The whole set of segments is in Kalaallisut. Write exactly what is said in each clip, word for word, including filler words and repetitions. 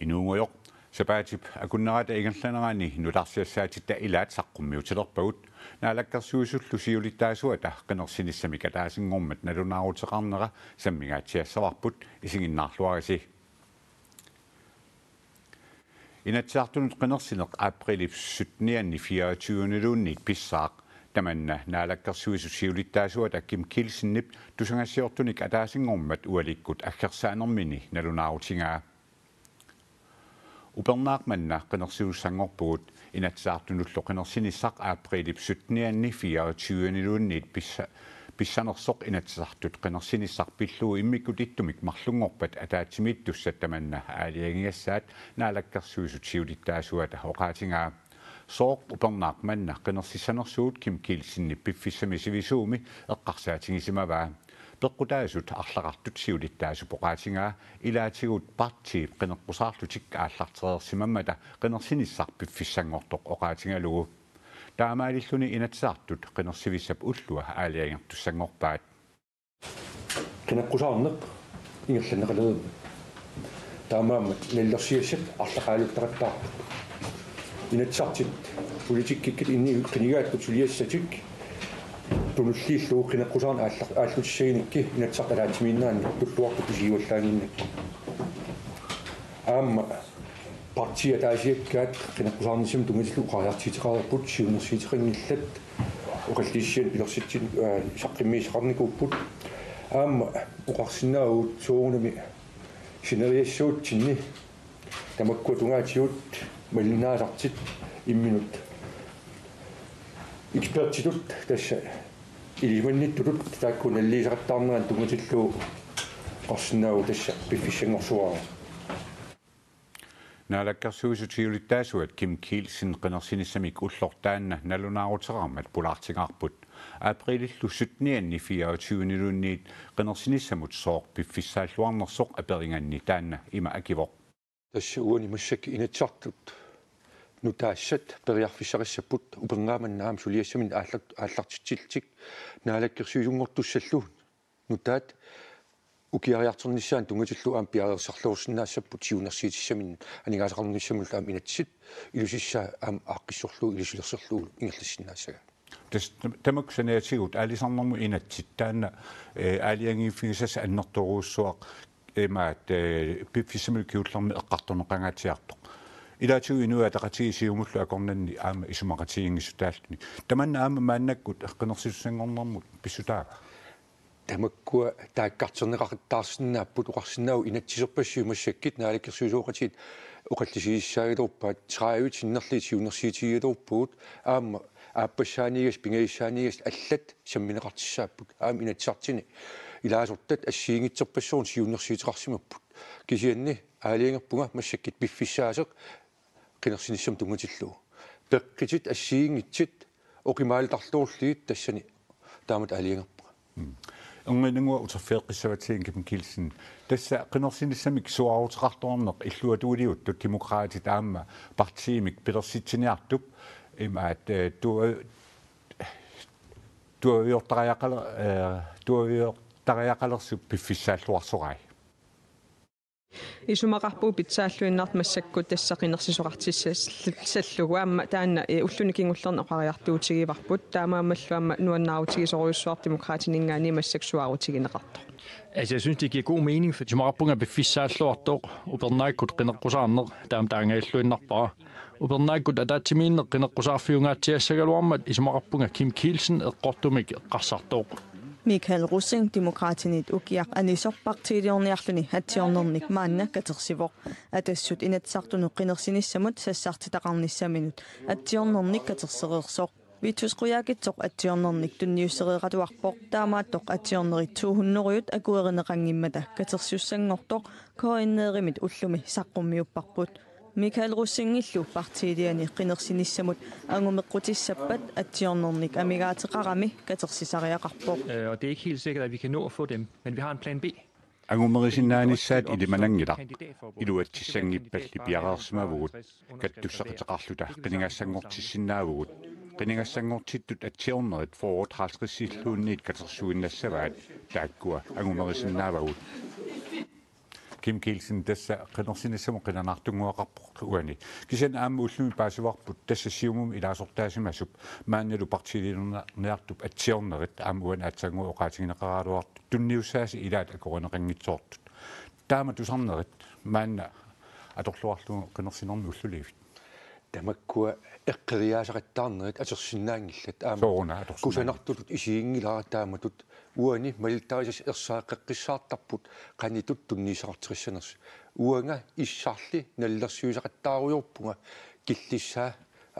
Inuugujoq. Sapaatip akunnerata ingerlanerani nutaarsiassaatitta ilaat saqqummiutilerpagut. Naalakkersuisullu siulittaasuata qinersinissamik ataasinngormat nalunaaruteqarnera sammingaatsiassavarput, isiginnaarluarisi. Inatsisartunut qinersineq aprilip syttenianni fireogtyveniluunniit pissaaq. Tamanna Naalakkersuisut siulittaasuata Kim Kielsenip tusagassiortunik ataasinngormat ualikkut aggersaanermini nalunaarutigaa. Upernaaq manna qinersisussanngorpugut. Inatsisartunullu qinersinissaq aprilip syttenianni fireogtyveniluunniit pissa-, pissanersoq Inatsisartut qinersinissaq pillugu immikkut ittumik marlunngorpat ataatsimiittussat tamanna aalajangigassaat Naalakkersuisut siulittaasuata oqaatigaa. Sooq upernaaq manna qinersissanersugut Kim Kielsenip piffissami sivisuumi eqqarsaatigisimavaa. Peqqutaasut arlaqartut siulittaasup oqaatigaa ilaatigut partiip qineqqusaarlutik aallartereersimammata qinersinissaq piffissanngortoq oqaatigalugu. Taamaalilluni Inatsisartut qinersivissap ullua aalajangertussanngorpaat. Qineqqusaarneq ingerlanneqalereermat. Taamaammat nalilersugassat arlaqaaluttaqattaarput. Inatsisartut politikkikkut inuit qinigaakkut suliassatik tunulliullugu qineqqusaarneq aalla-, aallutissagunikkit Inatsisartut ataatsimiinnerani tulluartut pisiuallaannginnakkit. Aamma partiit ataasiakkaat qineqqusaarnissamut tunngatillugu oqariartuuteqareerput, siunnersuuteqanngillat, oqallisissiat pilersitsit, aa, saqqummiussaqarnikuupput. Aamma oqarsinnaavagut soorunami sineriassuutsinni tamakkua tungaatigut malinnaasartut imminnut ekspertitut, tassa ilisimannittutut, taakku nalilersugattaarnerat tunngatillugu oqarsinnaavagut tassa piffissanngorsuuara. Naalakkersuisut siulittaasuat Kim Kielsen qinersinissamik ulloq taanna nalunaaruteqarmat pulaartingaarput. Aprilillu syttenianni fireogtyveniluunniit qinersinissamut sooq piffissaalluarnersoq aperiganni taanna ima akivoq. Tassa uani massakkut Inatsisartut nutaassat periarfissaqassapput, upernaaq manna aamma suliassaminnik aallar-, aallartitsillutik, naalakkersuisunngortussallu nutaat ukiariartornissaannut tunngatillugu aamma piareersarluarsinnaassapput siunnersuutissaminnut aningaasaqarnissamullu aamma inatsit ilusissaa aamma aaqqissorlugu ilusilersorlugu ingerlassinnaassagaa. Tassa tam-, tamakku saniatigut aalisarnermut inatsit taanna, eh, aalajangiiffigisassat annertoorujussuaq imaat, eh, piffissamilu kingullermi eqqartorneqangaatsiartoq. Ilaatigut Inuit Ataqatigiit Siumullu akornanni aamma isumaqatigiinngissutaalluni. Tamanna aamma maannakkut qinersisussanngornermut pissutaava? Tamakkua taakkartorneqaqattaarsinnaapput, oqarsinnaavoq inatsiserpassuit massakkut naalakkersuisooqatigiit oqallisigissaagaluarpaat, tredive sinnerlugit siunnersuutigigaluarpagut, aamma aappassaaniigassat, pingajussaaniigassat allat sammineqartussaapput. Aamma Inatsisartuni ilaasortat assigiinngitsorpassuarnik siunnersuuteqarsimapput. Kisianni aalajangerpunga massakkut piffissaasoq qinersinissamut tunngatillugu. Peqqutit assigiinngitsut oqimaalutarluarlugit tassani taamatut aalajangerpunga. Mm. Erniinnannguaq uterfigeqqissavatsigit Kim Kielsen. Tassa qinersinissamik suaaruteqartuarneq illuatungiliuttut Demokraatit aamma partiimik pilersitsiniartup imaat, eh, tua-, tuaviortariaqaler-, eh, tuaviortariaqalersup piffissaalluarsorai. Isumaqarpunga pitsaalluinnartoq massakkut tassa qinersisoqartussallugu aamma taanna, eh, ulluni kingullerni oqariartuutigivarput, taamaammallu aamma nuannaarutigisorujussuarpoq Demokraatininngaanniit massakkut suaarutigineqartoq. Altså, jeg synes, det giver god mening, for isumaqarpunga piffissaalluartoq, upernaakkut qineqqusaarneq taama taangajalluinnarpara. Upernaakkut ataatsimiinneq qineqqusaarfiungaatsiassagaluarmat isumaqarpunga Kim Kielsen eqqortumik eqqarsartoq. Michael Rosing Demokraatinit ukiaq anisoq partiiliorniarluni atsiornernik maanna katersivoq. Atassut Inatsisartunut qinersinissamut sassartitaqarnissaminut atsiornernik katersereersoq. Vittus Qujaukitsoq atsiornernik tunniussereeratuarpoq, taamaattoq atsiornerit to hundrede akuerineqanngimmata katersisussanngortoq K N R-imit ullumi saqqummiupparput. Michael Rosingillu partiiliani qinersinissamut angumeqqutissappat atsiornernik amigaateqarami katersisariaqarpoq. Øh, og det er ikke helt sikkert, at vi kan nå at få dem, men vi har en plan B. Angumerisinnaanissaat ilimananngilaq. Iluatsissanngippalli piareersimavugut, kattussaqateqarluta qinigassanngortissinnaavugut. Qinigassanngortittut atsiornerit fyrre halvtredsilluunniit katersuinnassavaat, taakkua angumerisinnaavagut. Kim Kielsen, tassa qinersinissamut qilanaartunnguaqarpoq uani. Kisianni aamma ullumi paasivarput tassa Siumumi ilaasortaasimasup maannalu partiiliorniartup atsiornerit aamma uani aatsaannguaq oqaatigineqaraluartut tunniussaasi ilaat akuerineqanngitsoortut. Taama tusarnerit maanna atorluarlugu qinersinermi ulluliivit? Tamakkua eqqeriaasaqattaarnerit atorsinnaanngillat aamma. Sooruna atorsinnaanngillat? Kusanartutut isiginngilara taamatut uani malittarisassat ersaaqqeqqissaartarput qanitut tunniussaqartigissanersut. Uanga issarli nalilersuisaqattaarujoorpunga killissaa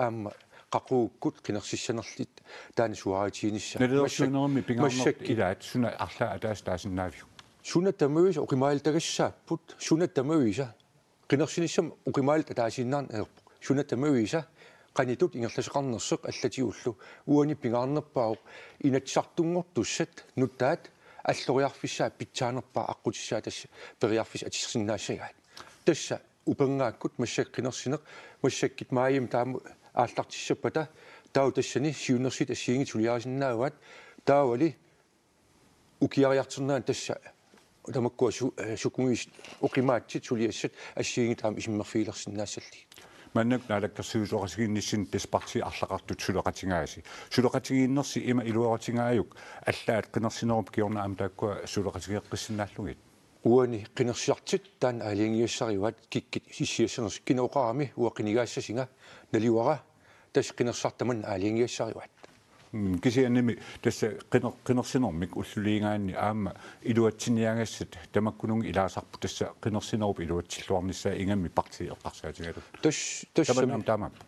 aamma qaqugukkut qinersissanerluta taanna suaaritiginissaa. Nalilersuinermi pingaarnertut massakkut ilaat suna arlaat ataaseq taasinnaaviuk? Suna tamaviisa oqimaalittagassaapput, suna tamaviisa qinersinissamut oqimaalit ataasiinnarneq ajorpoq. Suna tamaviisa qanitut ingerlasoqarnersoq allatigullu uani pingaarnerpaavoq Inatsisartunngortussat nutaat alloriarfissaat pitsaanerpaaq aqqutissaa tassa periarfissat atisarsinnaassagaat. Tassa upernaakkut massakkut qinersineq, massakkut maajimi taama aallartissappata taava tassani siunnersuutit assigiinngitsut suliarisinnaavaat, taavali ukiariartornerani tassa tamakkua su-, eh, sukumiisut oqimaatsit suliassat assigiinngitsut aamma isummerfigilersinnaassallugit. Maannakkut Naalakkersuisooqatigiinnissinni tassa partiit arlaqartut suleqatigaasi. Suleqatigiinnersi ima iluaqutigajuk allaat qinersinerup kingorna aamma taakkua suleqatigeeqqissinnaallugit? Uani qinersisartut taanna aalajangigassarivaat kikkut issiassanersut, kina oqarami uanga qinigaassasunga, naluara, tassa qinersisartut tamanna aalajangigassarivaat. Mm, kisiannimi tassa qiner-, qinersinermik ulluliigaanni aamma iluatsiniagassat tamakkununnga ilaasarput, tassa qinersinerup iluatsilluarnissaa ingammik partiit eqqarsaatigalugit. Tas-, tassami. Tamanna aamma taamaappoq.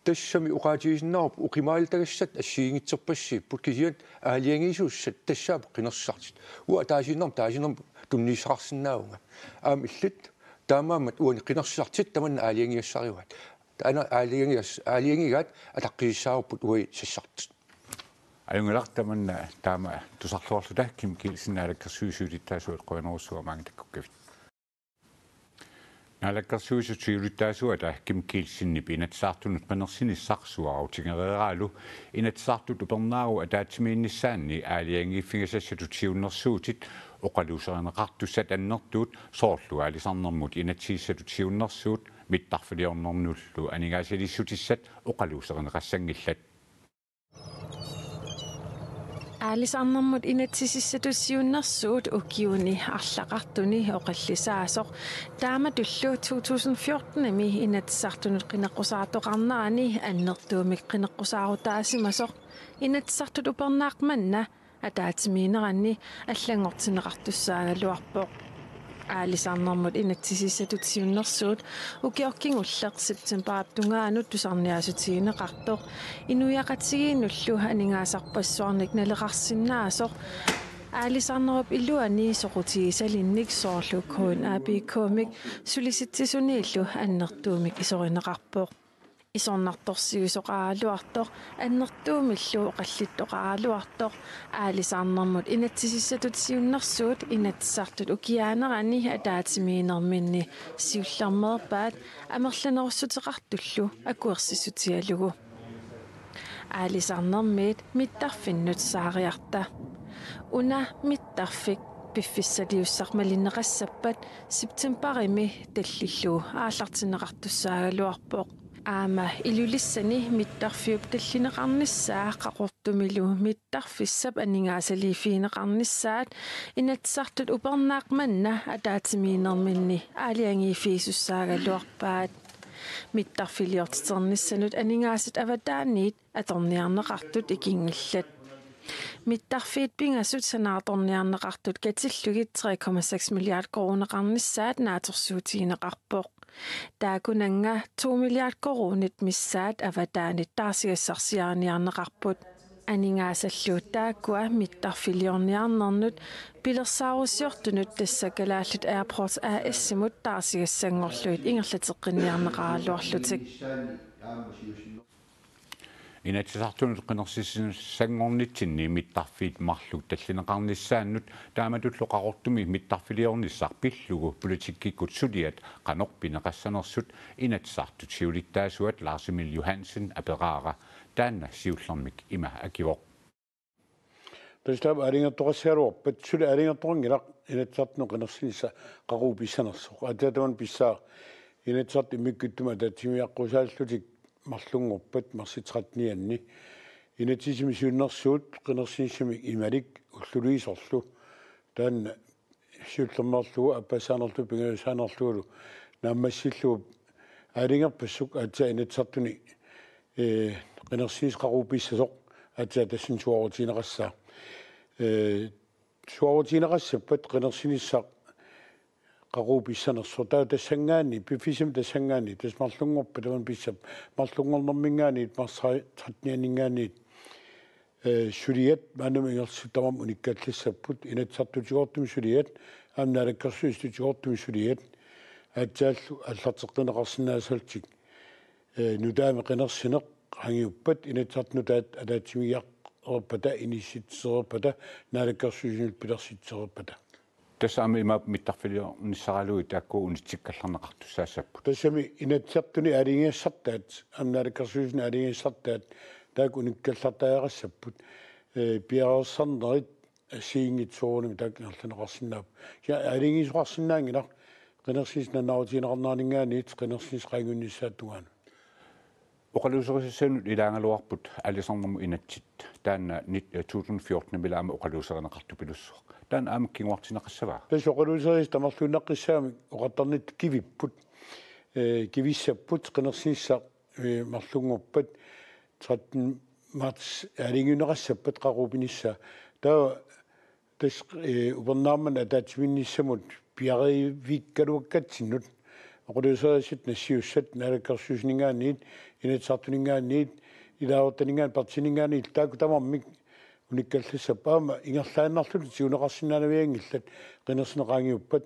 Tassami oqaatigisinnaavarput oqimaalittagassat assigiinngitsorpassuupput kisianni aalajangiisussat tassaapput qinersisartut. Uanga ataasiinnarmik taasiinnarmik tunniussaqarsinnaavunga. Aamma illit taamaammat uani qinersisartut tamanna aalajangigassarivaat. Taanna aalajangigas-, aalajangigaat ataqqissavarput uagut sassartut. Ajunngilaq, tamanna taama tusarluarluta. Kim Kielsen, Naalakkersuisut siulittaasuat, qujanarsuaq maanga takkukkavit. Naalakkersuisut siulittaasuata Kim Kielsenip Inatsisartunut qinersinissaq suaarutigereeraalu Inatsisartut upernaaru ataatsimiinnissaanni aalajangiiffigisassatut siunnersuutit oqaluuserineqartussat annertuut, soorlu aalisarnermut inatsisissatut siunnersuut mittarfiliornernullu aningaasaliissutissat oqaluuserineqassanngillat. Aalisarnermut inatsisissatut siunnersuut ukiuni arlaqartuni oqallisaasoq, taamatullu to tusind fjortenimi Inatsisartunut qineqqusaartoqarnerani annertuumik qineqqusaarutaasimasoq, Inatsisartut upernaaq manna ataatsimiinneranni allanngortinneqartussaagaluarpoq. Aalisarnermut inatsisissatut siunnersuut ukioq kingulleq septembarip tungaanut tusarniaassutigineqartoq inuiaqatigiinnullu aningaasarpassuarnik naleqarsinnaasoq aalisarnerup iluani soqutigisalinnik, soorlu K N A P K-mik, Sulisitsisuniillu annertuumik isorineqarpoq. Isornartorsiuisoqaraluartoq, annertuumillu oqallittoqaraluartoq, aalisarnermut inatsisissatut siunnersuut Inatsisartut ukiaanerani ataatsimiinnerminni siullermeerpaat amerlanerussuteqartullu akuersissutigalugu. Aalisarnermiit mittarfinnut saariarta. Una mittarfik piffissaliussaq malinneqassappat septembarimi tallillugu aallartinneqartussaagaluarpoq. Aamma Ilulissani mittarfiup tallineqarnissaa Qaqortumilu mittarfissap aningaasaliiffigineqarnissaat Inatsisartut upernaaq manna ataatsimiinnerminni aalajangiiffigisussaagaluarpaat. Mittarfiliortiternissanut aningaasat avataaniit atorniarneqartut ikinngillat. Mittarfiit pingasut sanaartorniarneqartut katillugit tre komma seks milliard koruuneqarnissaat naatsorsuutigineqarpoq. Taakkunannga to milliard koruunit missaat avataanit taarsigassarsiariniarneqarput. Aningaasallu taakkua mittarfiliorniarnernut pilersaarusiortunut, tassa Kalaallit Airports A/S-imut, taarsigassanngorlugit ingerlateqqinniarneqaraluarlutik. Inatsisartunut qinersissanngornitsinni mittarfiit marluk tallineqarnissaannut taamatullu Qaqortumi mittarfiliornissaq pillugu politikkikkut suliat qanoq pineqassanersut Inatsisartut siulittaasuat Lars Emil Johansen aperaara. Taanna siullermik ima akivoq: Tassa taama aalajangertoqassagaluarpat, suli aalajangertoqanngilaq Inatsisartunut qinersinissaq qaqugu pissanersoq. Aatsaat tamanna pissaaq Inatsisartut immikkuuttumi ataatsimiigiaqqusaallutik marlunngorpat marsip trettenianni. Inatsisimi siunnersuut qinersinissamik imalik ullorlu isorlu. Taanna siullermeerlugu, aappassaanerlugu, pingajussaanerlugulu naammassillugu aalajangerpassuk aatsaat Inatsisartuni, ee, qinersinissaq qaqugu pissasoq aatsaat tassani suaarutigineqassaa. Ee, suaarutigineqassappat qinersinissaq qaqugu pissanersoq. Taava tassanngaanniit, piffissami tassanngaanniit, tassa marlunngorpat tamanna pissappat, marlunngornerminngaanniit, marsip trettenianninngaanniit, ee, suliat maannamut ingerlatsisut tamarmik unikkallassapput, Inatsisartutigoortumik suliat, aamma Naalakkersuisututigoortumik suliat, aatsaallu aallarteqqinneqarsinnaassallutik, ee, nutaamik qinersineq qaangiuppat, Inatsisartut nutaat ataatsimiigiaqqereerpata, inissitsereerpata, Naalakkersuisunillu pilersitsereerpata. Tassa aamma imaappoq mittarfiliornissaraluit taakku unitsikkallarneqartussaassapput. Tassami Inatsisartuni aalajangigassartaat, aamma Naalakkersuisuni aalajangigassartaat, taakku unikkallartariaqassapput. Ee, piareersarnerit assigiinngitsut soorunami taakku ingerlanneqarsinnaapput. Kisianni aalajangiisoqarsinnaanngilaq, qinersinissap nalunaarutigineqarneraninngaanniit, qinersinissap qaangiunnissaata tungaanut. Oqaluuserisassanut ilaagaluarput aalisarnermut inatsit. Taanna nit-, eh, to tusind fjortenimili aamma oqaluuserineqartupilussuaq. Taanna aamma kinguartinneqassava? Tassa oqaluuserisassat tamarluinnaqqissaamik oqartarnittut kivipput. Ee, kivissapput qinersinissaq, ee, marlunngorpat tretten marts aalajangiunneqassappat qaqugu pinissaa. Taava tassa, ee, upernaaq manna ataatsimiinnissamut piareeriikkaluakkatsinnut oqaluuserisassat nassiussat Naalakkersuisuninngaanniit, Inatsisartuninngaanniit, ilaasortaninngaanniit, partiininngaanniit, taakku tamarmik unikkallassapput. Aamma ingerlaannarlutik tiguneqarsinnaanavianngillat qinersineq qaangiuppat,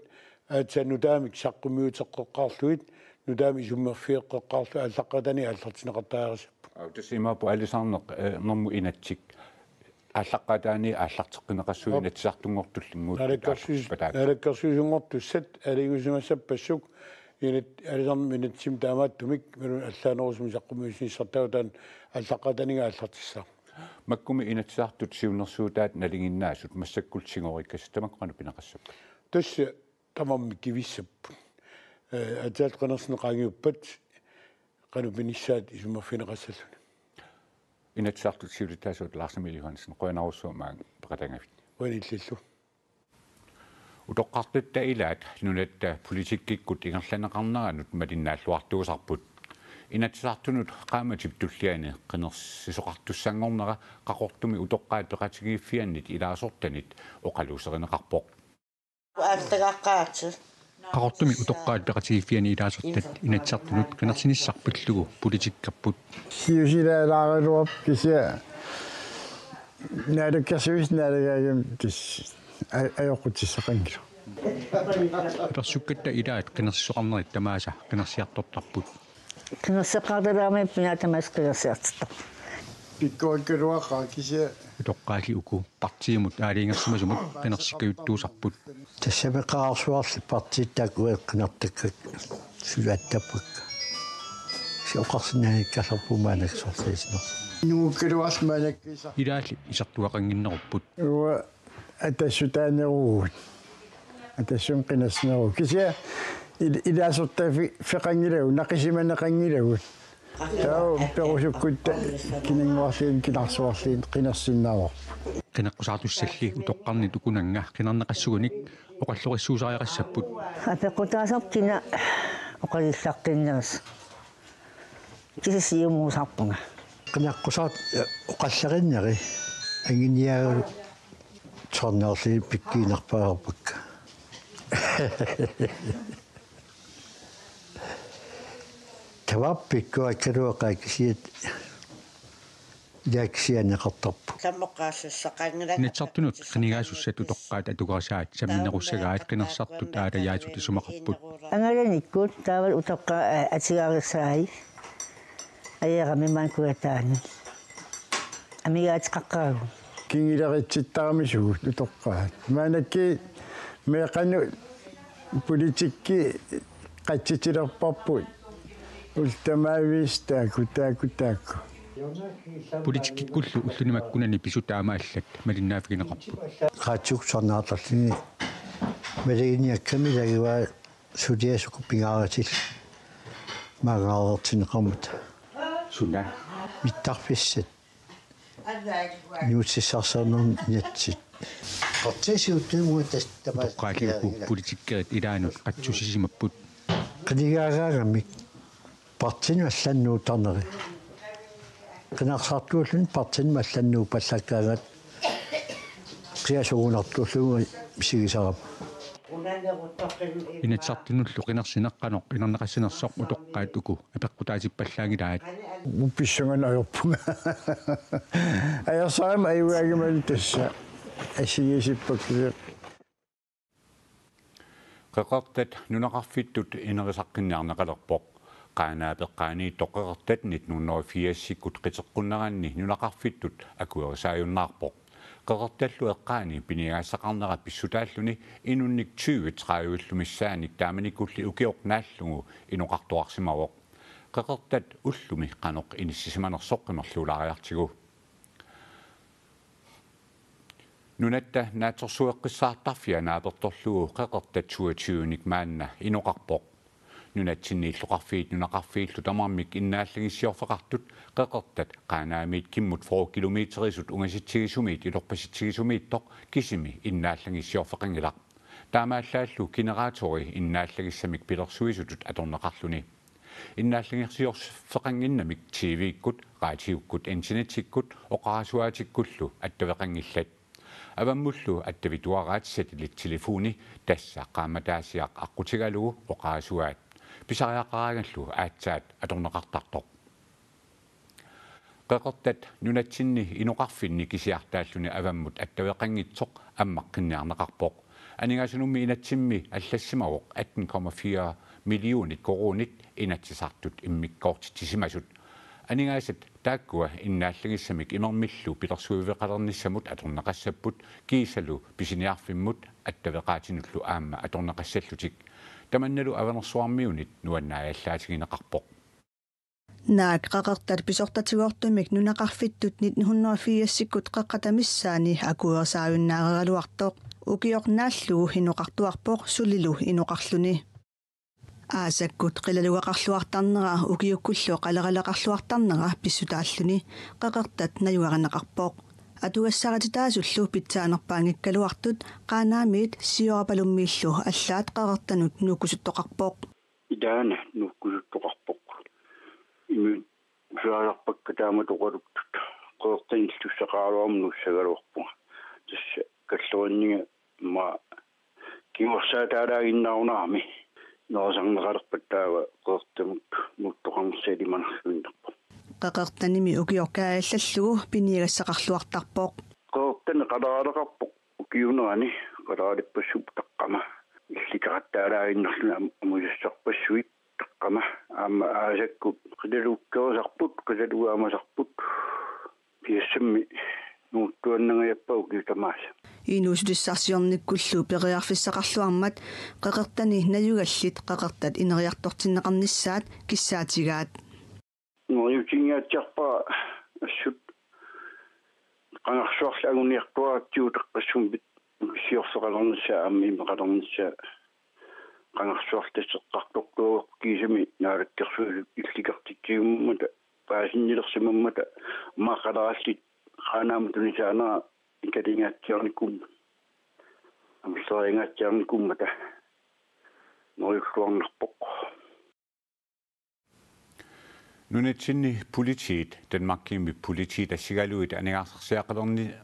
aatsaat nutaamik saqqummiuteqqeqqaarlugit, nutaamik isummerfigeqqeqqaarlugit, aallaqqaataaniit aallartinneqartariaqassapput. Aa, tassa imaappoq aalisarneq, eh, -nermut inatsit. Aallaqqaataaniit aallarteqqinneqassuit. Aap. Inatsisartunngortulluunniit. Naalakkersuis-, taakku pataat. Naalakkersuisunngortussat aalajangiussimassappassuk inat-, aalisarnermut inatsisimi taamaattumik, imaluunniit allaanerusumik saqqummiussinissartaa, taanna aallaqqaataaniit aallartissaaq. Makkumi Inatsisartut siunnersuutaat nalinginnaasut massakkut singoreeqqassat tamakku qanoq pineqassappat? Tassa tamarmik kivissapput. Ee, aatsaat qinersineq qaangiuppat qanoq pinissaat isummerfigineqassalluni. Inatsisartut siulittaasuat Lars Emil Johansen, qujanarsuaq maanga peqatagavit. Qujanaq illillu. Utoqqartatta ilaat nunatta politikkikkut ingerlanneqarneranut malinnaalluartuusarput. Inatsisartunut qaammatip tulliani qinersisoqartussanngornera Qaqortumi utoqqaat peqatigiiffiannit ilaasortanit oqaluuserineqarpoq. Aattagaqqaatsi. Qaqortumi utoqqaat peqatigiiffianni ilaasortat Inatsisartunut qinersinissaq pillugu politikkerput. Siusilaalaaraluarpoq kisianni Naalakkersuisut naalagaagami tassa a-, ajoqutissaqanngilaq. Apersukkatta ilaat qinersisoqarnerit tamaasa qinersiartortarput. Qinerseqqaartalaarami pinaa tamaasa qinersiartortarput. Pikkorikkaluaqaaq kisianni. Utoqqaalli uku partiimut aalajangersimasumut qinersikkajuttuusarput. Tassami qeqertarsuarli partiit taakku eqqinartakka sulattappakka. Si oqarsinnaanngikkallarpugut maannakkut sorliisinersoq. Nungukkaluarli maannakkut. Ilaalli isertuaqannginnerupput. Uanga atassutaaneruvugut. Atassumik qinersineruvugut. Kisianni il-, ilaasortaaffi-, -feqanngilagut, naqisimaneqanngilagut. Taava perusukkutta kinannguarliin, kinarsuarliin qinersinnaavarput. Qineqqusaartussalli utoqqarnit ukunannga qinerneqassugunik oqallorissuusariaqassapput. Apeqqutaasarput kina oqalullaqqinnersoq. Kisianni siumuusarpunga. Qinaqqusaat oqallerinneri anguniagalu tornerli pikkiinnarpariarpakka. Tavarpikku akkaluaqaa kisiat ilaakkisiaanneqartarput. Inatsisartunut qinigaasussaat utoqqaat atugarisaat samminerussagaat qinersisartut aalajaasut isumaqarput. Angalanikkut taavalu utoqqaat a-, atugarisai. Ajerami mankugataani. Amigaateqaqqaagut. Kinguleritsittaramisoq utoqqaat. Maannakkut meeqqanut politikki qatsitilerparput. Ullut tamaviisa taakku, taakku, taakku. Politikkikkullu ulluni makkunani pisut taamaalillutik malinnaaffigineqarput. Qaatsuksarnaartarluni malaginiakkami lagivaa suliasukku pingaartillugu maanngareertinneqarmata. Suna. Mittarfissat. Nuutsissarsarnermi inatsit. Partiisiuttuimuat tas-, tapas-, Utoqqaat uku politikkerit ilaannut qatsussisimapput. Qinigaagaangamik partiinut allanut nuuttarneri. Qinersisartuulluni partiinut allanut nuuppallakkaangat qiasugunartuullugu misigisarama. Inatsisartunullu qinersineq qanoq inerneqassanersoq utoqqaat uku apeqqutaatippallaanngilaat. Upissangan ajorpunga. Ajorsarama ajugaangakkit tassa assigiissippakka. Qeqertat nunaqarfittut inerisaqqinniarneqalerpoq. Qaanaap eqqaaniittoq Qeqertat nitten hundrede og firsikkut qiteqqunneranni nunaqarfittut akuerisaajunnaarpoq. Qeqertallu eqqaani piniagassaqarnera pissutaalluni inunnik tyve tredivellu missaannik taamanikkulli ukioq naallugu inoqartuarsimavoq. Qeqertat ullumi qanoq inissisimanersoq qimerluulaariartigu. Nunatta naatsorsueqqissaartarfia naapertorlugu Qeqertat toogtyvenik maanna inoqarpoq. Nunatsinni illoqarfiit nunaqarfiillu tamarmik innaallagissiorfeqartut Qeqertat Qaanaamiit kimmut fyrre kilometerisut ungasitsigisumiit ilorpasitsigisumiittoq kisimi innaallagissiorfeqanngilaq. Taamaallaallu generatori innaallagissamik pilersuisutut atorneqarluni. Innaallagissiorfeqannginnamik T V-kkut, raatiukkut, internettikkut, oqarasuaatikkullu attaveqanngillat. Avammullu attavituaraat satellittelefoni, tassa qaammataasiaq aqqutigalugu oqarasuaat. Pisariaqaraangallu aatsaat atorneqartartoq. Qeqertat nunatsinni inoqarfinni kisiartaalluni avammut attaveqanngitsoq ammaqqinniarneqarpoq. Aningaasanummi inatsimmi allassimavoq atten komma fire millionit koruunit Inatsisartut immikkoortitsisimasut. Aningaasat taakkua innaallagissamik imermillu pilersuiveqalernissamut atorneqassapput kiisalu pisiniarfimmut attaveqaatinullu aamma atorneqassallutik. Tamannalu Avanersuarmiunit nuannaajallaatigineqarpoq. Naak Qeqertat pisortatigoortumik nunaqarfittut nitten hundrede og firsikkut Qeqqata missaani akuerisaajunnaaraluartoq ukioq naallugu inoqartuarpoq sulilu inoqarluni. Aasakkut qilalugaqarluartarnera ukiukkullu qaleraleqarluartarnera pissutaalluni Qeqertat najugarineqarpoq. Atugassarititaasullu pitsaanerpaanngikkaluartut Qaanaamiit Siorapalummiillu allaat Qeqertanut nuukkusuttoqarpoq. Ilaana nuukkusuttoqarpoq. Inuit susaasarpakka taamatut oqaluttut. Qeqertanillussaqaraluarmat nuussagaluarpunga. Tassa kalleranniga ma kingorsaataalaaginnarunarami. Nerisarneqalerpat taava Qeqertamut nuuttoqarnissaa ilimanarluinnarpoq. Qeqertanimi ukioq kaajallallugu piniagassaqarluartarpoq. Qeqertani qaleraleqarpoq. Ukiuunerani qaleralippassuup taqqama. Illikaqattaalaaginnarluni am-, amusassarpassuit taqqama. Aamma aasakkut qilalukkerisarput, qilalugaamasarput. Piassammi nuuttuannangajappoq ukiut tamaasa. Inuussutissarsiornikkullu periarfissaqarluarmat Qeqertani najugallit Qeqertat ineriartortinneqarnissaat kissaatigaat. Neriuutinngitsiarpara assut qangarsuarli anguniartuaratsigu taqqassummik siorfeqalernissaa aamma imeqalernissaa qangarsuarli tasseqqartortuuvoq kiisami naalakkersuisut illikartitsiumammata paasinnilersimammata maaqalerallit Qaanaamut tunisaanera ikalinngitsiarnikuummat amerlerinngitsiarnikuummata neriulluarnarpoq. Nunatsinni politiit, Danmarkimi politiit assigalugit aningaasarsiaqalerni-,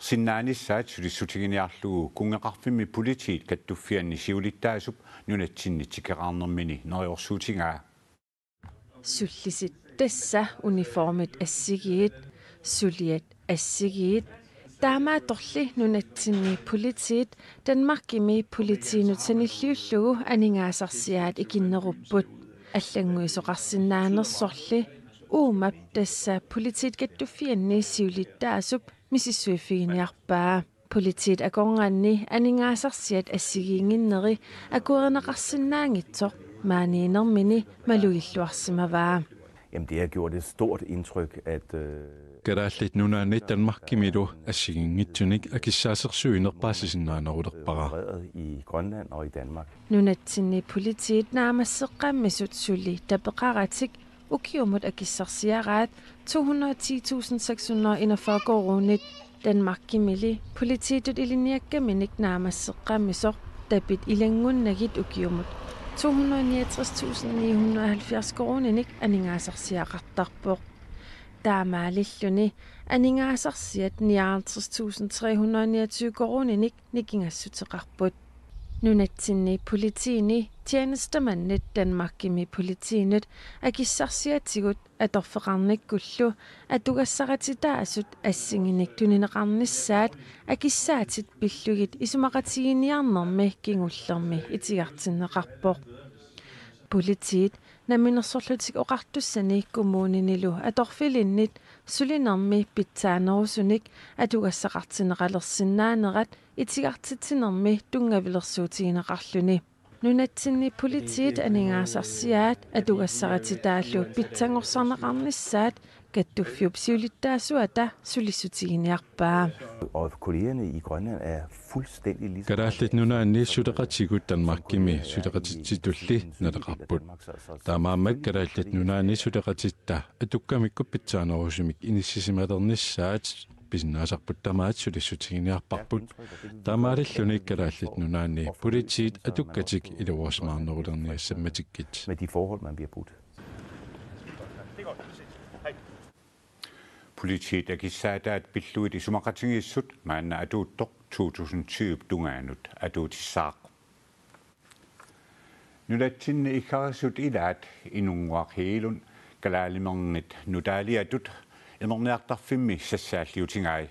sinnaanissaat sulissutiginiarlugu kunngeqarfimmi politiit kattuffianni siulittaasup nunatsinni tikeraarnermini neriorsuutigaa. Sullisit tassa uniformit assigiit, suliat assigiit, taamaattorli nunatsinni politiit Danmarkimi politiinut sanilliullugu aningaasarsiaat ikinnerupput. Allannguisoqarsinnaanersorli uumap tassa politiit kattuffianni siulittaasup misissuiffiginiarpaa. Politiit akornanni aningaasarsiat assigiinnginneri akuerineqarsinnaanngitsoq maaniinnermini malugilluarsimavaa. Jamen, det har gjort et stort indtryk, at øh, Kalaallit Nunaanni Danmarkimilu assigiinngitsunik akissaasersuineq paasisinnaanerulerpara. I Grønland og i Danmark. Nunatsinni politiit naammasseqqammisut suli tapeqaratik ukiumut akissarsiaraat to hundrede ti tusind seks hundrede enogfyrre koruunit Danmarkimili politiitut ilinniakkaminik naammasseqqammisoq tapit ilanngunnagit ukiumut to hundrede niogtres tusind ni hundrede halvfjerds koruuninik aningaasarsiaqartarpoq. Taamaalilluni aningaasarsiat nioghalvtreds tusind tre hundrede niogtyve koruuninik nikingassuteqarput. Nunatsinni politiini tjenestemandit Danmarkimi politiinut akissarsiatigut atorfeqarnikkullu atugassarititaasut assinginik tunineqarnissaat akissaatit pillugit isumaqatiginiarnermi kingullermi itigartinneqarpoq. Politiit Namminersorlutik Oqartussani kommuninilu atorfilinnit sulinermi pitsaanerusunik atugassaqartinneqalersinnaanerat itigartitsinermi tunngavilersuutigineqarluni. Nunatsinni politiit aningaasarsiaat atugassarititaallu pitsanngorsarneqarnissaat Kattuffiup siulittaasuata sulissutiginiarpaa. Og kollegerne i Grønland er fuldstændig lige så Kalaallit Nunaanni suleqatigut Danmarkimi suleqatitsitulli naleqarput. Taamaammat Kalaallit Nunaanni suleqatitta atukkamikkut pitsaanerusumik inissisimalernissaat pisinnaasarput tamaat sulissutiginiarparput. Taamaalilluni Kalaallit Nunaanni politiit atukkatik iluarsimaarnerulerniassammatikkit. Med de forhold, man bliver budt. Politiit akissaataat pillugit isumaqatigiissut maanna atuuttoq to tusind tyve tungaanut atuutissaaq. Nunatsinni iggarisut ilaat Inunnguaq Hegelund kalaalimernit nutaaliatut imerniartarfimmi sassaalliutigai.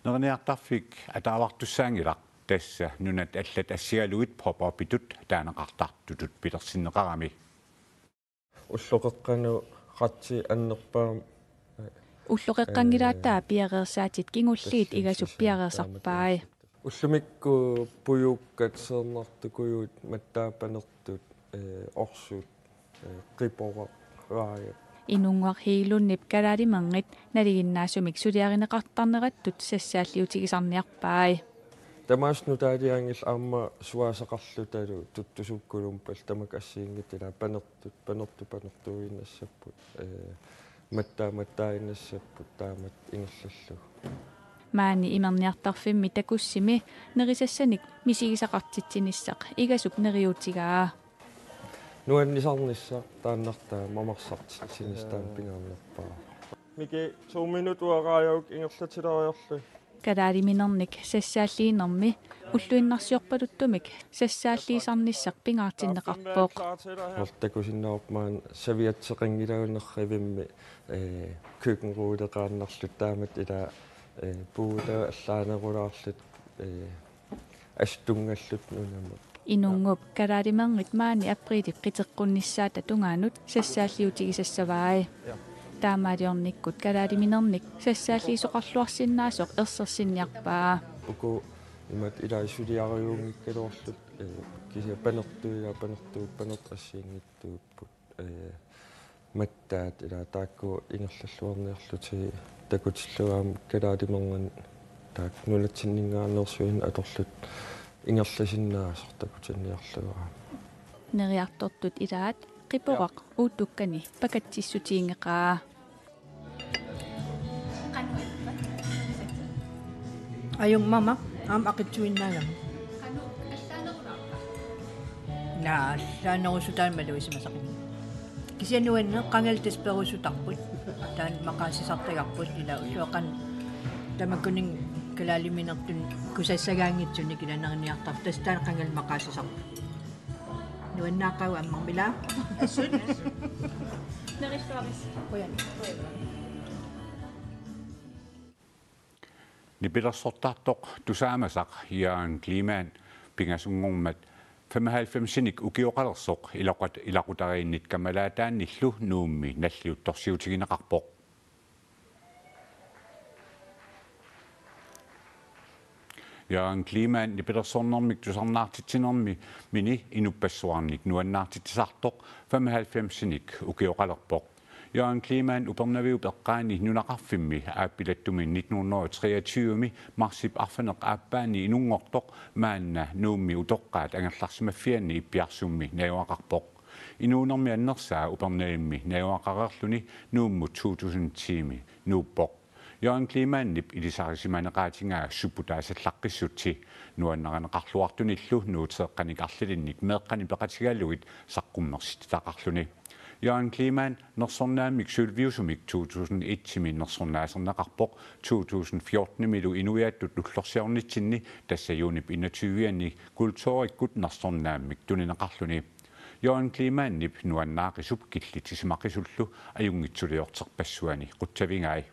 Neriniartarfik ataavartussaanngilaq, tassa nunat allat assigalugit pop-upitut taaneqartartutut pilersinneqarami. Ulloqeqqanut qatsi annerpaam. Ulloqeqqanngilaataa piareersaatit kingulliit igasup piareersarpai. Ullumikkut pujuukkat seernartukujuit mattaa panertut, eh, orsut, eh, qiporaq, raajat. Inunnguaq Hegelundip kalaalimernit nalinginnaasumik suliarineqartarnerattut sassaalliutigisarniarpai. Tamaasa nutaaliaanngillat aamma suaasaqarlutalu tuttusukkulumpat tamakku assigiinngitsut ilaa panertut, panertut panertuinnassapput, eh, mattaa mattaaginnassapput taamatut ingerlallugu. Maani imerniartarfimmi takussimi nerisassanik misigisaqartitsinissaq igasup neriuutigaa. Nuannisarnissaq taannartaa mamarsartitsinissaq taanna pingaarnerpaaq. Miki, to minut uaraajuk ingerlatileriarlu. Kalaaliminernik sassaalliinermi ulluinnarsiorpaluttumik sassaalliisarnissaq pingaartinneqarpoq. Takusinnaavarput maani saviatseqanngilagut nerrivimmi, eh, køkkenrulleqaannarluta taamatut ilaa, eh, puuta allaanerulaarluta, eh, astungalluta nunamut. Inunnguup kalaalimernit maani apriilip qiteqqunnissaata tungaanut sassaalliutigisassavai. Taamaaliornikkut kalaaliminernik sassaalliisoqarluarsinnaasoq ersersinniarpaa. Uku imatut ilaa suliariunngikkaluarluta, eh, kisianni panertuiga panertuut panertut assigiinngitsuupput, eh, mattaat ilaa taakku ingerlalluarniarlutigit takutillugu aamma kalaalimernit taakku nunatsinninngaanneersuineq atorluta ingerlasinnaasoq takutinniarlugu aamma. Neriartortut ilaat qiporaq uuttukkani pakatsissutiginngeqaa. Ajunngimmat aamma aqitsuinnaagami. Naa, allaanerusutaat maluisimasaqimmat. Kisianni uanni qangali tassa perusutarput. Taanna maqaasisartagarput ilaa ulloqeqqanut tamakkuninnga kalaaliminertut kusassagaanngitsunik ilaa neriniartartut tassa taanna qangali maqaasisarput. Nuannaaqaaq ammarmilaa. Nipilersortartoq tusaamasaq Jørgen Kleemann pingasunngormat femoghalvfemsinik ukioqalersoq iloqat-, ilaqutariinnit kamalaataannillu Nuummi nalliuttorsiutigineqarpoq. Jørgen Kleemann nipilersornermik tusarnaartitsinermini inuppassuarnik nuannaartitsisartoq femoghalvfemsinik ukioqalerpoq. Jørgen Kleemann Upernaviup eqqaani nunaqarfimmi aappilattumi nitten hundrede og treogtyve marsip arfineq-aappaani inunngortoq maanna Nuummi utoqqaat angerlarsimaffianni Ippiarsummi najugaqarpoq. Inuunermi annersaa Upernavimmi najugaqareerluni Nuummut to tusind ti-mi nuuppoq. Jørgen Kleemannip ilisarisimaneqaatigaa supputaasallaqqissutsi, nuannarineqarluartunillu nuuteeqqanik arlalinnik meeqqanik peqatigalugit saqqummersititaqarluni. Jørgen Kleemann nersornaammik sølviusumik to tusind et-imi nersornaaserneqarpoq, to tusind fjorten-imilu inuiattut ullorsiornitsinni, tassa juunip enogtyve-anni, kulturikkut nersornaammik tunineqarluni. Jørgen Kleemannip nuannaaqisup killitsisimaqisullu ajunngitsuliorterpassuani qutsavigai.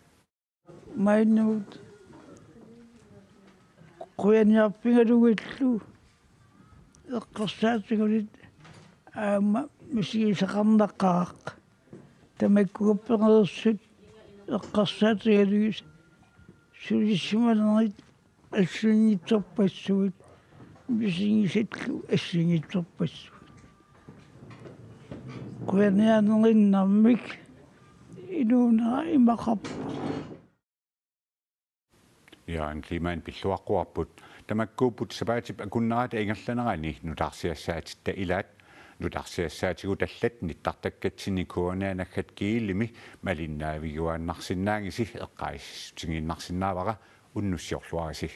Maannamut qujaniarfigalugillu eqqarsaatigalugu aamma misigisaqarnaqaaq. Tamakku uppereersut eqqarsaatigalugit sulisimanerit assigiinngitsorpassuit, misigisallu assigiinngitsorpassuit. Qujaniaanerinnarmik inuunera imaqarpoq. Jørgen Kleemann pilluaqquarput. Tamakkuupput sapaatip akunnerata ingerlanerani nutaarsiassaatitta ilaat. Nutaarsiassaatigut allat nittartakkatsinni K N R-naggat gl-imi malinnaaviguaannarsinnaagisi, eqqaasitsissutigiinnarsinnaavara, unnussiorluarisi.